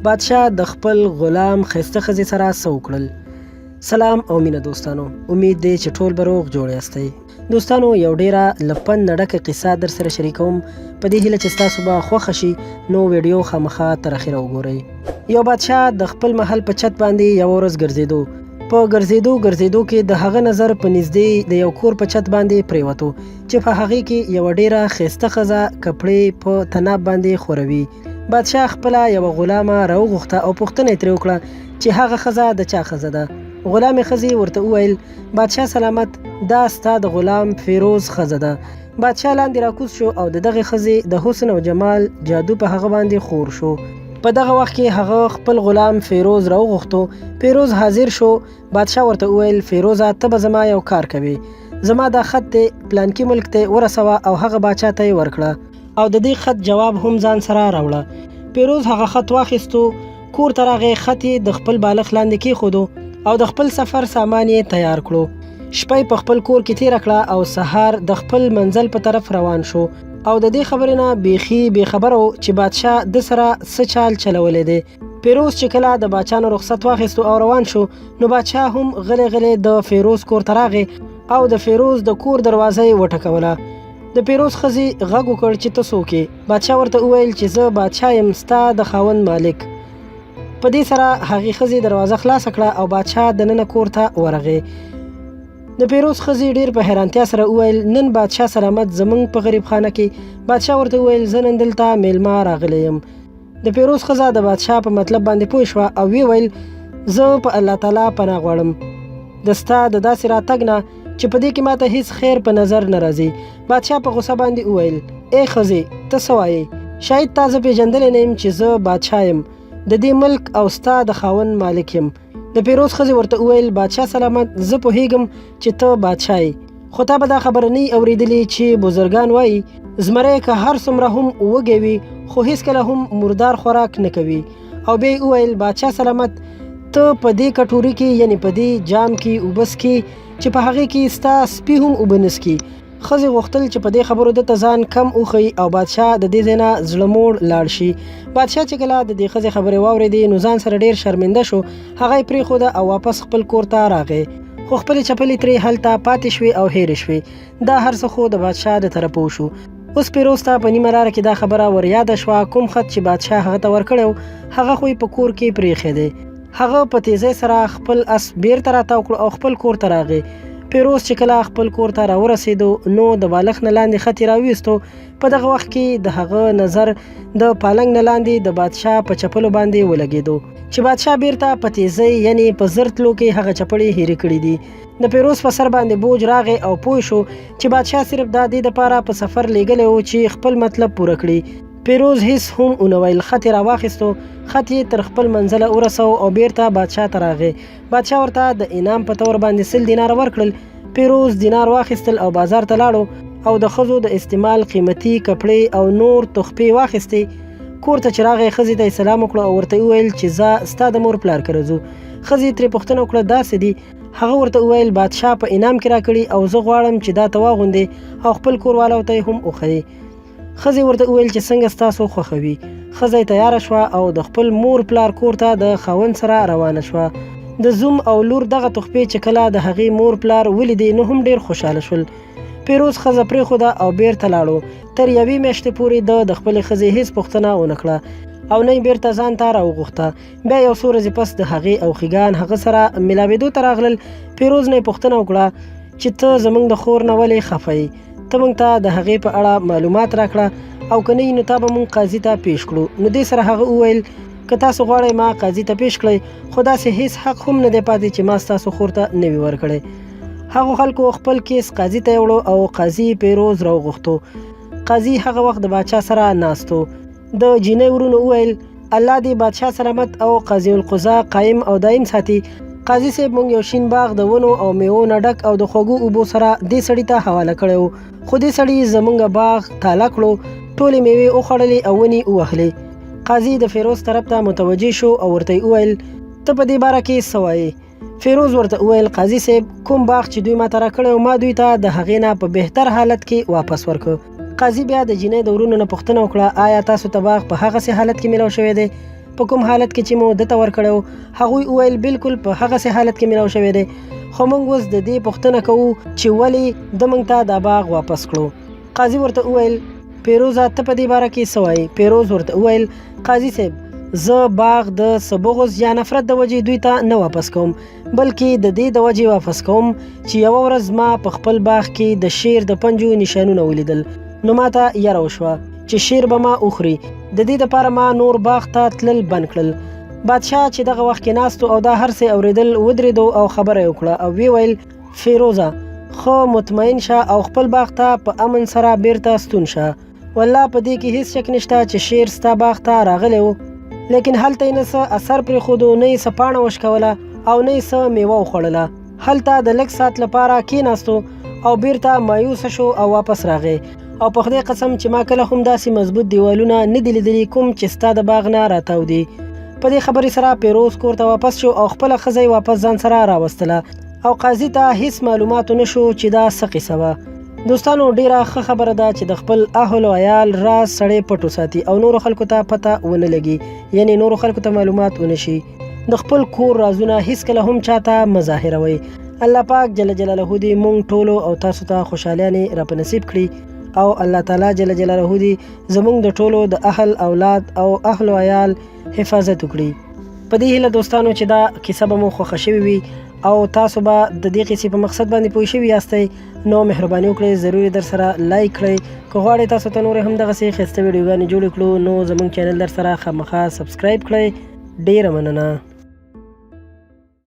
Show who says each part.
Speaker 1: بادشاه د خپل غلام ښایسته ښځې سره څه وکړل؟ سلام او مینه دوستانو، امید دی چې ټول به روغ جوړ یاستئ. دوستانو یو ډیره له پند نه ډکه قصه در سره شریکوم، په دې هیله چې ستاسو به خوښه شي، نو ویډیو خامخا تر اخره وګورئ. یو بادشاه د خپل محل په چت باندې یوه ورځ ګرځېدو. په ګرځېدو ګرځېدو کې د هغه نظر په نږدې د یو کور په چت باندې پرېوتو چې په هغې کې یوه ډیره ښایسته ښځه کپړې په تناب باندې خوروي. بادشاه خپله یوه غلامه راوغوښته او پوښتنه یې ترې وکړه چې هغه ښځه د چا ښځه ده؟ غلامې ښځې ورته وویل، بادشاه سلامت، دا ستا د غلام فیروز ښځه ده. بادشاه لاندې راکوز شو او د دغې ښځې د حسن او جمال جادو په هغه باندې خور شو. په دغه وخت کې هغه خپل غلام فیروز راوغوښتو. فیروز حاضر شو. بادشاه ورته وویل، فیروزه، ته به زما یو کار کوې. زما دا خط دې پلانکي ملک ته ورسوه او هغه باچا ته یې ورکړه. او د دې خط جواب هم ځان سره راوړه. پیروز هغه خط واخیستو، کور ته راغی، خط یې د خپل بالښت لاندې کېښودو او د خپل سفر سامان یې تیار کړو. شپه یې په خپل کور کې تیره کړه او سهار د خپل منزل په طرف روان شو او د دې خبرې نه بیخي بې خبره و چې بادشاه ده سره څه چال چلولی دی. پیروز چې کله د باچا نه رخصت واخیستو او روان شو نو بادشاه هم غلی غلی د فیروز کور ته راغی او د فیروز د کور دروازه یې وټکوله. د پیروز ښځې غږ وکړ چې ته څوک یې؟ بادشاه ورته وویل چې زه بادشاه یم، ستا د خاوند مالک. په دې سره هغې ښځې دروازه خلاصه کړه او بادشاه دننه کور ته ورغی. د پیروز ښځې ډیر په حیرانتیا سره وویل، نن بادشاه سلامت زمونږ په غریب خانه کې؟ بادشاه ورته وویل، زه نن دلته میلمه راغلی یم. د پیروز ښځه د بادشاه په مطلب باندې پوه شوه او ویې ویل، زه په الله تعالی پناه غواړم د ستا د داسې راتګ نه چې په دې کې ماته هیڅ خیر په نظر نه راځي. بادشاه په غوسه باندې وویل، ای ښځې، ته څه وایې؟ شاید تا زه پیژندلی نه یم چې زه بادشاه یم، د دې ملک او ستا د خاوند مالک یم. د پیروز ښځې ورته وویل، بادشاه سلامت، زه پوهیږم چې ته بادشاه یې، خو تا به دا خبره نه اورېدلې چې بزرګان وایي زمری که هر څومره هم وږی وي خو هیڅکله هم مردار خوراک نه کوي. او بیا یې وویل، بادشاه سلامت، ته په دې کټوري کې یعنی په دې جام کې اوبه څکې چې په هغې کې ستا سپي هم اوبه نه څکي. ښځې غوښتل چې په دې خبرو ده ته ځان کم وښيي او بادشاه د دې ځای نه زړه موړ لاړ شي. بادشاه چې کله د دې ښځې خبرې واورېدې نو ځان سره ډېر شرمنده شو، هغه یې پرېښوده او واپس خپل کور ته راغی. خو خپلې چپلې ترې هلته پاتې شوې او هېرې شوې. دا هر څه خو د بادشاه د طرفه وشو. اوس پیروز ته په نیمه لاره کې دا خبره وریاده شوه، کوم خط چې بادشاه هغه ته ورکړی و هغه خو یې په کور کې پرېښی دی. هغه په تیزۍ سره خپل اس بیرته راتاو کړو او خپل کور ته راغی. پیروز چې کله خپل کور ته راورسېدو نو د بالښت نه لاندې خط یې راویستو. په دغه وخت کې د هغه نظر د پالنګ نه لاندې د بادشاه په چپلو باندې ولګېدو چې بادشاه بیرته په تیزۍ یعنی په زر تلو کې هغه چپړې هیرې کړې دي. د پیروز په سر باندې بوج راغی او پوه شو چې بادشاه صرف دا دې دپاره په سفر لیږلی و چې خپل مطلب پوره کړي. پیروز هیڅ هم ونه ویل، خط یې راواخیستو، خط یې تر خپل منزله ورساوه او بیرته بادشاه ته راغی. بادشاه ورته د انعام په طور باندې 100 دیناره ورکړل. پیروز دینار واخیستل او بازار ته لاړو او د ښځو د استعمال قیمتي کپړې او نور تحفې واخیستې. کور ته چې راغی ښځې ته یې سلام وکړو او ورته یې وویل چې ځه ستا د مور پلار کره ځو. ښځې ترې پوښتنه وکړه دا څه دي؟ هغه ورته وویل بادشاه په انعام کې راکړي او زه غواړم چې دا ته واغوندې او خپل کور والو ته یې هم وښیې. ښځې ورته وویل چې څنګه ستاسو خوښه وي. ښځه یې تیاره شوه او د خپل مور پلار کور ته د خاوند سره روانه شوه. د زوم او لور دغه تحفې چې کله د هغې مور پلار ولیدې نو هم ډیر خوشحاله شول. پیروز ښځه پرېښوده او بیرته لاړو. تر یوې میاشتې پورې ده د خپلې ښځې هیڅ پوښتنه ونه کړه او نه یې بیرته ځان ته راوغوښته. بیا یو څو ورځې پس د هغې او خیګان هغه سره ملاوېدو ته راغلل. پیروز نه یې پوښتنه وکړه چې ته زمونږ د خور نه ولې خفه یې؟ ته مونږ ته د هغې په اړه معلومات راکړه او که نه نو تا به مونږ قاضي ته پیش کړو. نو دې سره هغه وویل که تاسو غواړئ ما قاضي ته پیش کړئ، خو داسې هیڅ حق هم نه دی پاتې چې ما ستاسو خور ته نه وي ورکړی. هغو خلکو خپل کیس قاضي ته یوړو او قاضي پیروز راوغوښتو. قاضي هغه وخت د باچا سره ناست و. د جینۍ ورونو وویل الله دې بادشاه سلامت او قاضي القضا قایم او دایم ساتي. قاضي صاحب مونږ یو شین باغ د ونو او میوو نه ډک او د خوږو اوبو سره دې سړي ته حواله کړی و، خو دې سړي زمونږ باغ تاله کړو، ټولې میوې وخوړلې او ونې ووهلې. قاضي د فیروز طرف ته متوجه شو او ورته یې وویل ته په دې باره کې څه وایې؟ فیروز ورته وویل قاضي صاحب کوم باغ چې دوی ماته راکړی و ما دوی ته د هغې نه په بهتر حالت کې واپس ورکړ. قاضي بیا د جینۍ د ورونو نه پوښتنه وکړه آیا تاسو ته باغ په هغسې حالت کې میلاو شوی دی؟ په کوم حالت کې چې مو ده ته ورکړی و؟ هغوی وویل بالکل په هغسې حالت کې ملاو شوی دی، خو موږ اوس د دې پوښتنه کوو چې ولې ده موږ ته دا باغ واپس کړو؟ قاضي ورته وویل پیروزه ته په دې باره کې څه وایې؟ پیروز ورته وویل قاضي صاحب زه باغ د څه بغض یا نفرت د وجې دوی ته نه واپس کوم، بلکې د دې د وجې واپس کوم چې یوه ورځ ما په خپل باغ کې د شیر د پنجو نشانونه ولیدل، نو ما ته یره وشوه چې شیر به ما وخوري، د دې دپاره ما نور باغ ته تلل بند کړل. بادشاه چې دغه وخت کې ناست او دا هر څه اورېدل، ودرېدو او خبره یې وکړه او ویې ویل فیروزه ښه مطمئن شه او خپل باغ ته په امن سره بیرته ستون شه. والله په دې کې هیڅ شک نشته چې شیر ستا باغ ته راغلی و، لیکن هلته یې نه څه اثر پرېښودو، نه یې څه پاڼه وشکوله او نه یې څه میوه وخوړله. هلته د لږ ساعت لپاره کېناستو او بیرته مایوسه شو او واپس راغی. او په خدای قسم چې ما کله هم داسې مضبوط دیوالونه نه دي لیدلي کوم چې ستا د باغ نه راتاو دي. په دې خبرې سره پیروز کور ته واپس شو او خپله ښځه یې واپس ځان سره راوستله او قاضي ته هیڅ معلوماتو نه شو چې دا څه قصه وه. دوستانو ډیره ښه خبره ده چې د خپل اهل او عیال راز سړی پټ وساتي او نورو خلکو ته پته ونه لګي، یعنی نورو خلکو ته معلومات ونه شي. د خپل کور رازونه هیڅکله هم چاته مه ظاهروئ. الله پاک جل جلاله دې مونږ ټولو او تاسو ته خوشحالیانې را په نصیب کړي او الله تعالی جل جلاله دې زمونږ د ټولو د اهل اولاد او اهل او عیال حفاظت وکړي. په دې هیله دوستانو چې دا کیسه به مو خوښه شوې وي او تاسو به د دې قصې په مقصد باندې پوه شوي یاستئ، نو مهرباني وکړئ ضرور یې در سره لایک کړئ. که غواړئ تاسو ته نورې هم دغسې ښایسته ویډیوګانې جوړې کړو، نو زمونږ چینل در سره خامخا سبسکرایب کړئ. ډیره مننه.